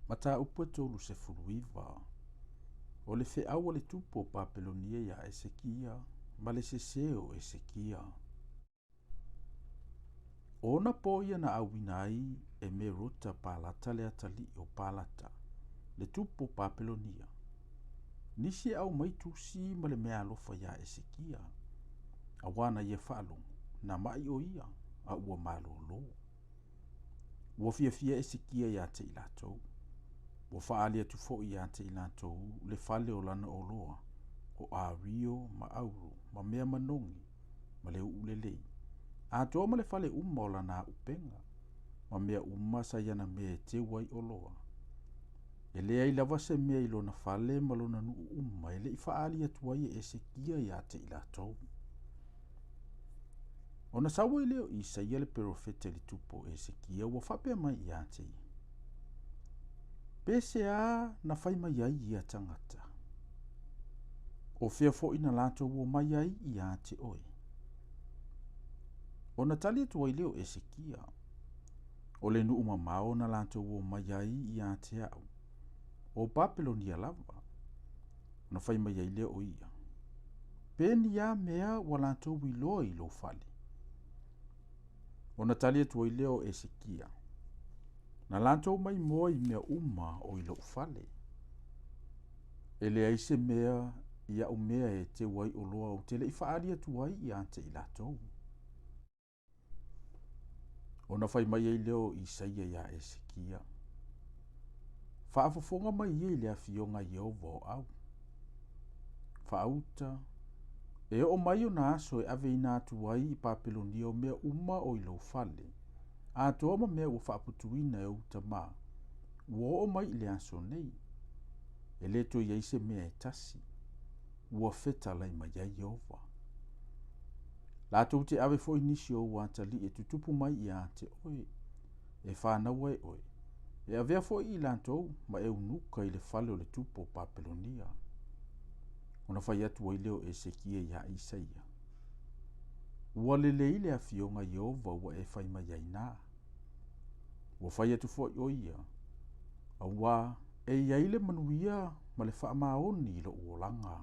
Mataupu e 39. O le feau a le tupu o Papelonia iā Esekia ma le sesē o Esekia. O ona po ia na auina ai e Merota Palata le atalii o Palata, le tupu o Papelonia, nisi e aumai tusi ma le meaalofa iā Esekia, auā na ia faalogo, na ma'i o ia, a ua malōlō. Ua fiafia Esekia iā te i latou. Ua faaali atu foi ia te i latou le fale o lana oloa, o ario ma auro ma mea manogi ma le u'u lelei, atoa ma le fale uma o lana auupega, ma mea uma sa i ana mea e teu ai oloa. E leai lava se mea i lona fale ma lona nuu uma e le i faaali atu ai e Esekia ia te i latou. Ona sau ai lea o Isaia le perofeta i le tupu o Esekia ua faapea mai ia te ia, Pe sea na fai mai ai ia tagata? O fea foi na latou omai ai ia te oe? Ona tali atu ai lea o Esekia, O le nuu mamao na latou omai ai ia te au, o Papelonia lava. Ona fai mai ai lea o ia, Pe ni a mea ua latou iloa i lou fale? Ona tali atu ai lea o Esekia, Na latou maimoa i mea uma o i lou fale. E leai se mea i au mea e teu ai oloa ou te le i faaali atu ai ia te i latou. Ona fai mai ai lea o Isaia iā Esekia, Faafofoga mai ia i le afioga a Ieova o au. Faauta, e oo mai ona aso e aveina atu ai i Papelonia o mea uma o i lou fale, atoa ma mea ua faaputuina e ou tamā, ua oo mai i le aso nei. E le toe i ai se mea e tasi, ua fetalai mai ai Ieova. Latou te ave foi nisi o ou atalii e tutupu mai ia te oe, e fanaua e oe, e avea foi i latou ma eunuka i le fale o le tupu o Papelonia. Ona fai atu ai lea o Esekia iā Isaia, Ua lelei le afioga Ieova ua e fai mai ai na. Ua fai atu foi o ia, auā e i ai le manuia ma le faamaoni i lou olaga.